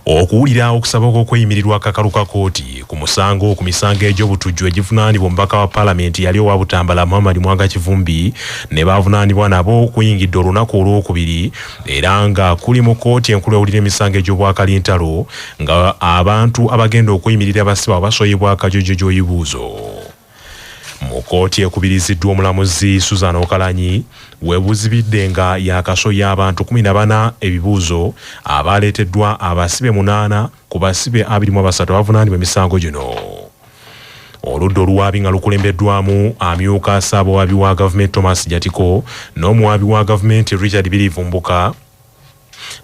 Okuwulira okusaba okw'okweyimirirwa akakalu ka kkooti ku musango ku misango egy'obutujju egivunaanibwa omubaka wa palamenti yali owa Butambala Muhammad Mwanga Kivumbi ne bavunaanibwa nabo kuyingidde olunaku olwokubiri era nga kuli mu kkooti enkulu ewulira emisango egy'obwakalintalo nga abantu abagenda okweyimirira basiba basoyebwa akajojojo ebibuuzo. Mu kkooti ekubiriziddwa omulamuzi Susan Okalanyi webuzibidde nga yakasoya abantu 14 ebibuuzo abaleeteddwa abasibe 8 ku basibe 23 abavunaanibwa emisango gino. Oludda oluwaabi nga lukulembeddwamu amyuka ssaabawaabi wa gavumenti Thomas Jatiko n'omuwaabi wa gavumenti Richard Birivumbuka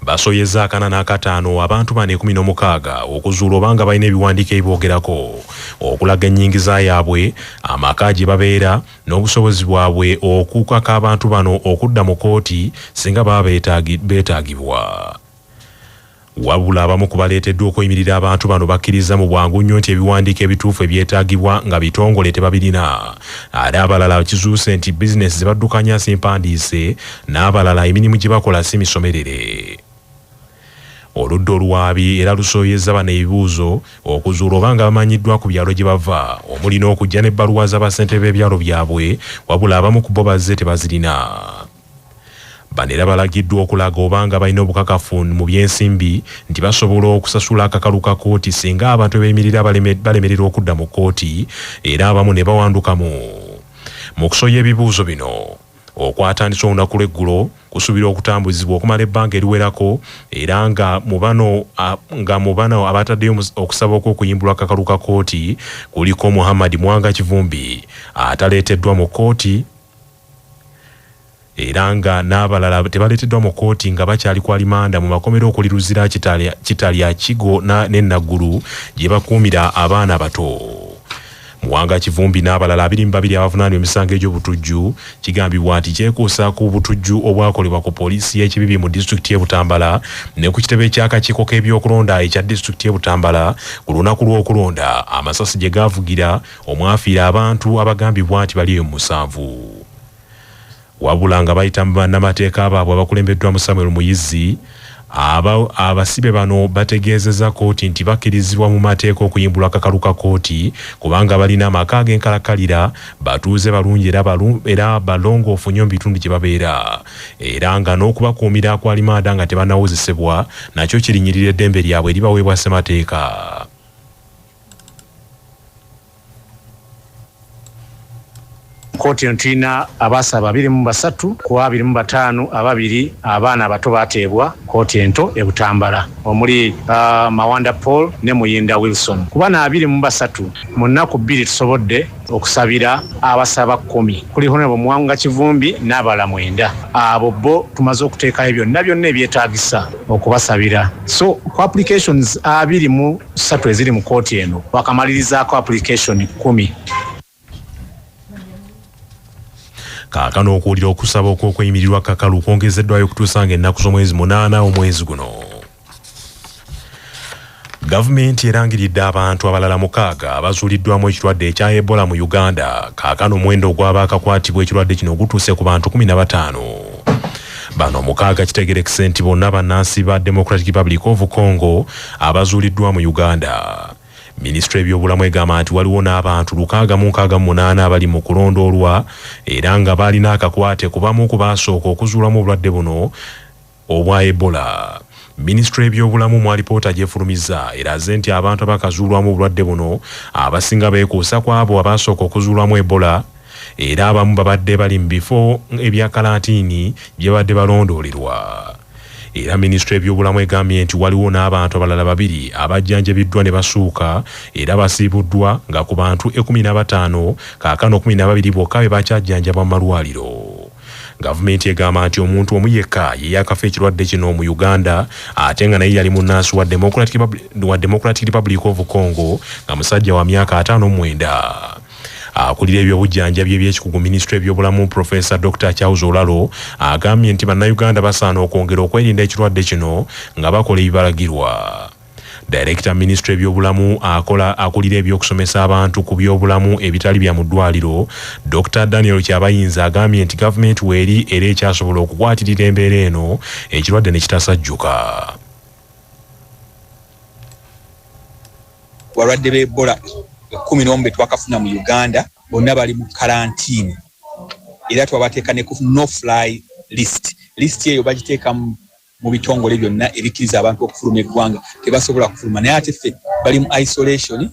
basoyezza akana n'akataano abantu bano 16 okuzuula obanga balina ebiwandiiko ebiboogerako okulaga ennyingiza yaabwe, amaka gye babeera n'obusobozi bwabwe okukaka abantu bano okudda mu kkooti singa baba beetaagibwa. Wabula abamu ku baleeteddwa okuyimirira abantu bano bakkiriza mu bwangu nnyo nti ebiwandiiko ebituufu ebyetaagibwa nga bitongole tebabirina. Ate abalala kizuuse nti bizinesi ze baddukanya si mpandiise n'abalala emirimu gye bakola si misomerere. Oludda oluwaabi era lusooyezza bano ebibuuzo okuzuula oba nga bamanyiddwa ku byalo gye bava omuli n'okujja n'ebbaluwa za bassentebe b'ebyalo byabwe wabula abamu ku bo bazze tebazirina. Bano era balagiddwa okulaga oba nga balina obukakafu mu by'ensimbi nti basobola okusasula akakalu ka kkooti singa abantu abeeyimirira balemererwa okudda mu kkooti era abamu ne bawandukamu. Mu kusoya ebibuuzo bino okwatandise olunaku lw'eggulo kusuubirwa okutambuzibwa okumala ebbanga eriwerako era nga mu bano abataddeyo okusaba okw'okuyimbulwa akakalu ka kkooti kuliko Muhammad Mwanga Kivumbi ataleeteddwa mu kkooti era nga n'abalala tebaleeteddwa mu kkooti nga bakyali ku alimanda mu makomera okuli Luzira, Kitalya, Kigo ne Naggulu gye bakuumira abaana abato. Muwanga Kivumbi n'abalala 22 abavunaanibwa emisango egy'obutujju kigambibwa nti kyekuusa ku butujju obwakolebwa ku poliisi y'Ekibibi mu disitulikiti y'e Butambala ne ku kitebe ky'akakiiko k'ebyokulonda ekya disitulikiti y'e Butambala ku lunaku lw'okulonda amasasi gye gaavugira omwafiira abantu abagambibwa nti bali eyo mu 7. Wabula nga bayita mu bannamateeka baabwe abakulembeddwamu Samuel Muyizzi, abasibe bano bategeezezza kkooti nti bakkirizibwa mu mateeka okuyimbulwa akakalu ka kkooti kubanga balina amaka ag'enkalakkalira, batuuze balungi era balongoofu nnyo mu bitundu gye babeera era nga n'okubakuumira ku alimanda nga tebannawozesebwa nakyo kirinnyirira eddembe lyabwe eribaweebwa ssemateeka. Kkooti eno tulina abaasaba 23 ku 25 ababiri abaana abato baateebwa kkooti ento e Butambala omuli Mawanda Paul ne Muyinda Wilson. Ku bano 23 mu nnaku 2 tusobodde okusabira abasaba 10 kuli Honorable Muwanga Kivumbi n'abalala 9. Abo bo tumaze okuteekayo byonna byonna ebyetaagisa okubasabira. So ku applications 23 eziri mu kkooti eno wakamalirizaako application 10. Kaakano okuwulira okusaba okw'okweyimirirwa kakalu kwongezeddwayo okutuusa ng'ennaku z'omwezi 8 omwezi guno. Gavumenti erangiridde abantu abalala 6 abazuuliddwamu ekirwadde ekya Ebola mu Uganda. Kaakano omuwendo ogw'abaakakwatibwa ekirwadde kino gutuuse ku bantu 15. Bano 6 kitegerekese nti bonna bannansi ba Democratic Republic of Congo abazuuliddwa mu Uganda. Minisitule y'ebyobulamu egamba nti waliwo n'abantu 668 abali mu kulondoolwa era nga balina akakwate ku bamu ku baasooka okuzuulamu obulwadde buno obwa Ebola. Minisitule y'ebyobulamu mu alipoota gy'efulumizza eraze nti abantu abakazuulwamu obulwadde buno abasinga beekuusa ku abo abaasooka okuzuulwamu Ebola era abamu babadde bali mu bifo ebya kalantiini gye babadde balondoolerwa. Era minisitule y'ebyobulamu egambye nti waliwo n'abantu abalala 2 abajjanjabiddwa ne basuuka era basiibuddwa nga ku bantu 15 kaakano 12 bokka be bakyajjanjabwa mu malwaliro. Gavumenti egamba nti omuntu omu yekka ye yakafa ekirwadde kino mu Uganda ate nga naye yali munnansi wa Democratic Republic of Congo nga musajja wa myaka 59. Akulira ebyobujjanjabi eby'ekikugu minisitule y'ebyobulamu Professor Dr. Charles Olalo agambye nti bannayuganda basaana okwongera okwerinda ekirwadde kino nga bakola ebibalagirwa. Director Ministry ebyobulamu akola akulira ebyokusomesa abantu ku byobulamu ebitali bya mu ddwaliro, Dr Daniel Kyabayinza agambye nti gavumenti weeri era ekyasobola okukwatirira embeera eno ekirwadde ne kitasajjuka. Ku balwadde ba Ebola 11 be twakafuna mu Uganda bonna bali mu kalantiini era twabateeka ne ku no fly list. List eyo bagiteeka mu bitongole byonna ebikkiriza abantu okufuluma eggwanga, tebasobola kufuluma, naye ate ffe bali mu isolation,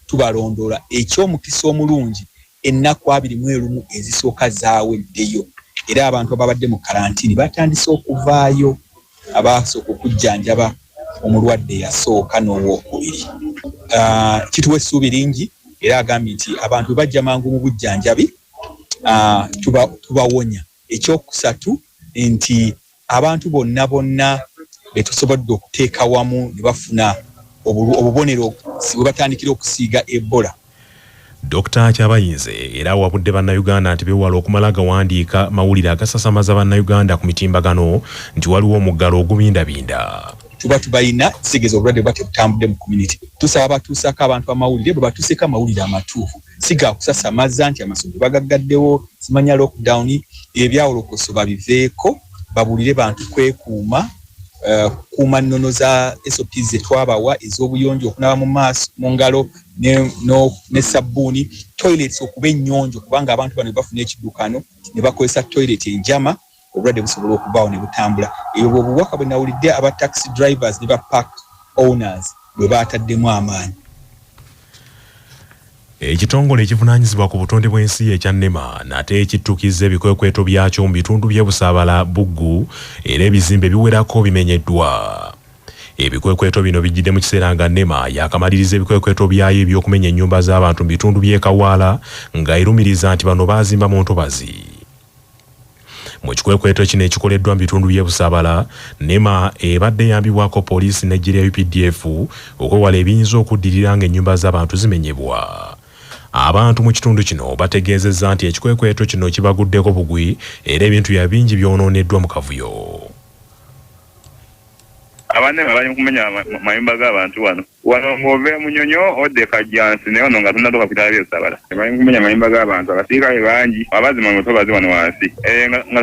tubalondoola. Eky'omukisa omulungi, ennaku 21 ezisooka zaaweddeyo era abantu ababadde mu kalantiini batandise okuvaayo, abasooka okujjanjaba omulwadde yasooka n'owookubiri. Kituwa essuubi lingi era agambye nti abantu bwe bajja mangu mu bujjanjabi, tubawonya. Ekyokusatu nti abantu bonna bonna betusobodde okuteeka wamu ne bafuna obubonero bwe batandikira okusiiga Ebola. Dr Kyabayinze era awabudde bannayuganda nti beewala okumala gawandiika mawulire agasasamaza bannayuganda ku mitimbagano nti waliwo omuggalo ogubindabinda. Tuba tubalina, kitegeeza obulwadde buba tebutambudde mu community. Tusaba batuusaako abantu amawulire bwe batuuseeko amawulire amatuufu, si ga kusasamaza nti amasomero bagaggaddewo, simanya lockdown, ebyawolokoso babiveeko, babuulire bantu kwekuuma, kukuuma nnono za SOPs ze twabawa ez'obuyonjo, okunaaba mu maaso, mu ngalo ne sabbuuni, toilets okuba ennyonjo, kubanga abantu bano bafuna ekiddukano ne bakozesa toilet enjama, obulwadde busobola okubaawo ne butambula. Ebyo bwe bubaka bwe nawulidde aba taxi drivers ne ba park owners bwe baataddemu amaanyi. Ekitongole ekivunaanyizibwa ku butonde bw'ensi ekya NEMA nate ekittukizza ebikwekweto byakyo mu bitundu by'e Busaabala, Buggu, era ebizimbe biwerako bimenyeddwa. Ebikwekweto bino bijjidde mu kiseera nga NEMA yakamaliriza ebikwekweto byayo eby'okumenya ennyumba z'abantu mu bitundu by'e Kawaala nga erumiriza nti bano baazimba mu ntobazi. Mu kikwekweto kino ekikoleddwa mu bitundu by'e Busaabala, NEMA ebadde eyambibwako poliisi n'eggye lya UPDF okwewala ebiyinza okuddirira ng'ennyumba z'abantu zimenyebwa. Abantu mu kitundu kino bategeezezza nti ekikwekweto kino kibaguddeko bugwi era ebintu bya bingi byonooneddwa mu kavuyo. Abanene bali mu kumenya mayumba g'abantu wano. Wano ng'ova e Munyonyo odda e Kajjansi, naye wano nga tonnatuuka ku ttaala ly'e Busabala. Bali mu kumenya mayumba g'abantu, abasirikale bangi abazima mu ntobazi wano wansi. Nga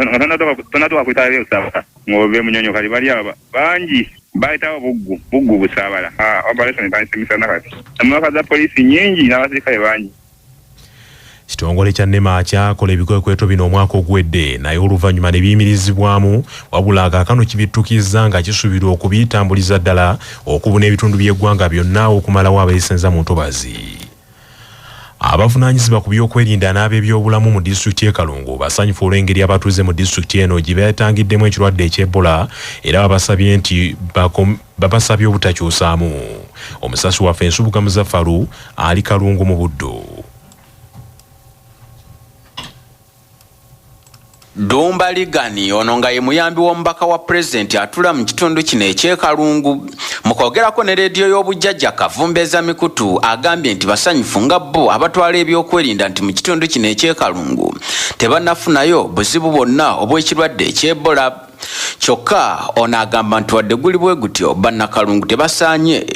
tonnatuuka ku ttaala ly'e Busabala ng'ova e Munyonyo, kati bali awo bangi. Bayitawo Buggu, Buggu Busabala. Operation etandise misana kati. Emmotoka za poliisi nnyingi n'abasirikale bangi. Kitongole kya NEMA kyakola ebikwekweto bino omwaka oguwedde naye oluvannyuma ne biyimirizibwamu, wabula kaakano kibittukizza nga kisuubirwa okubitambuliza ddala okubuna ebitundu by'eggwanga byonna okumalawo abeesenza mu ntobazi. Abavunaanyizibwa ku byokwerinda n'ab'ebyobulamu mu disitulikiti y'e Kalungu basanyufu olw'engeri abatuuze mu disitulikiti eno gye beetangiddemu ekirwadde eky'Ebola era babasabye nti babasabye obutakyusaamu. Omusasi waffe Nsubuga Muzafaru ali Kalungu mu Buddu. Ddumba Ligani ono nga ye muyambi w'omubaka wa pulezidenti atula mu kitundu kino eky'e Kalungu, mu kwogerako ne leediyo y'obujjajja Kavumbeeza Mikutu agambye nti basanyufu nga bo abatwala ebyokwerinda nti mu kitundu kino eky'e Kalungu tebannafunayo buzibu bwonna obw'ekirwadde eky'Ebola. Kyokka ono agamba nti wadde guli bwe gutyo, Bannakalungu tebasaanye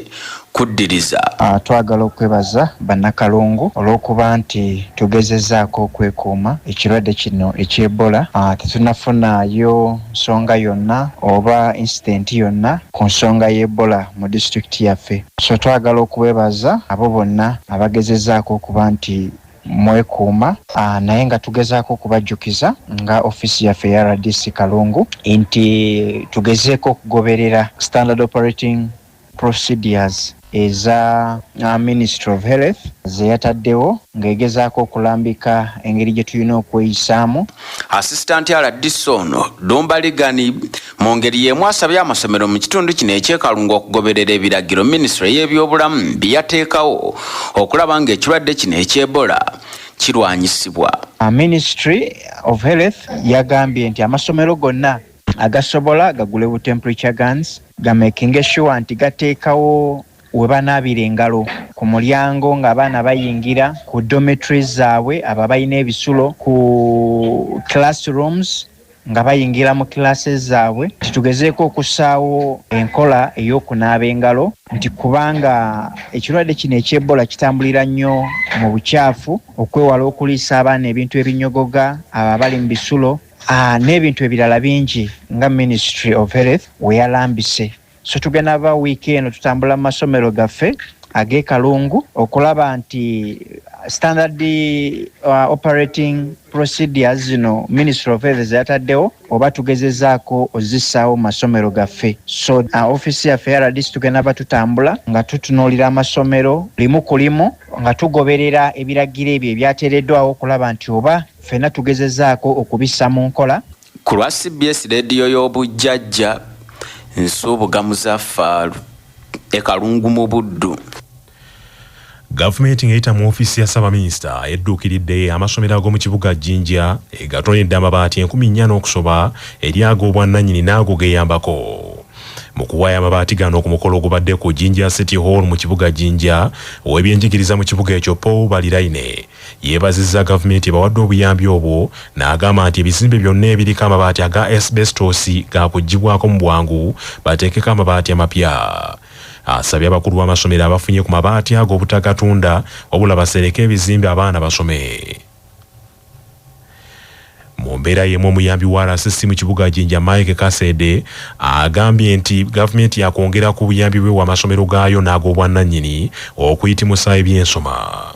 kuddiriza. Twagala okwebaza Bannakalungu olw'okuba nti tugezezzaako okwekuuma ekirwadde kino eky'Ebola. Tetunnafunaayo nsonga yonna oba incident yonna ku nsonga y'Ebola mu disitulikiti yaffe. So twagala okubebaza abo bonna abagezezzaako okuba nti mwekuuma, naye nga tugezaako okubajjukiza nga ofiisi yaffe eya RDC Kalungu nti tugezeeko okugoberera standard operating procedures eza Ministry of Health ze yataddewo ng'egezaako okulambika engeri gye tulina okweyisaamu. Assistant RDC ono Ddumba Ligani mu ngeri y'emu asabye amasomero mu kitundu kino eky'e Kalungu okugoberera ebiragiro minisitule y'ebyobulamu bye yateekawo okulaba ng'ekirwadde kino eky'Ebola kirwanyisibwa. Ministry of Health yagambye nti amasomero gonna agasobola gagule bu temperature guns, gamakinge sure nti gateekawo we banaabira engalo ku mulyango ng'abaana bayingira ku dormitories zaabwe, abo abalina ebisulo, ku classrooms. nga bayingira mu kilaasi zaabwe, titugezeeko okussaawo enkola ey'okunaaba engalo, nti kubanga ekirwadde kino eky'Ebola kitambulira nnyo mu bukyafu, okwewala okuliisa abaana ebintu ebinyogoga, abo abali mu bisulo n'ebintu ebirala bingi nga Ministry of Health we yalambise. So tugenda ba wiiki eno tutambula mu masomero gaffe ag'e Kalungu okulaba nti standard operating procedures zino Ministry of Health zeyataddewo oba tugezezaako ozissaawo mu masomero gaffe. So ofiisi yaffe RDC tugenda ba tutambula nga tutunuulira amasomero limu ku limu nga tugoberera ebiragiro ebyo ebyateereddwawo okulaba nti oba ffenna tugezezaako okubissa mu nkola. Ku lwa CBS leediyo y'obujjajja, Nsubuga Muzaffaru e Kalungu mu Buddu. Gavumenti ng'eyita mu ofiisi ya Ssaabaminisita edduukiridde amasomero ag'omu kibuga Jinja egatonedde amabaati 4000 n'okusoba eri ag'obwannannyini n'ago geeyambako. Mu kuwaayo amabaati gano ku mukolo ogubadde ku Jinja City Hall mu kibuga Jinja, ow'ebyenjigiriza mu kibuga ekyo Paul Baliraine yeebazizza gavumenti ebawadde obuyambi obwo n'agamba nti ebizimbe byonna ebiriko amabaati aga asbestos gaakuggyibwako mu bwangu bateekeko amabaati amapya. Asabye abakulu b'amasomero abafunye ku mabaati ago obutagatunda wabula basereke ebizimbe abaana basome. Mu mbeera y'emu, omuyambi wa RCC mu kibuga Jinja Mike Kasede agambye nti gavumenti yakwongera ku buyambi bwe amasomero gaayo n'ag'obwannannyini okuyitimusa ebyensoma.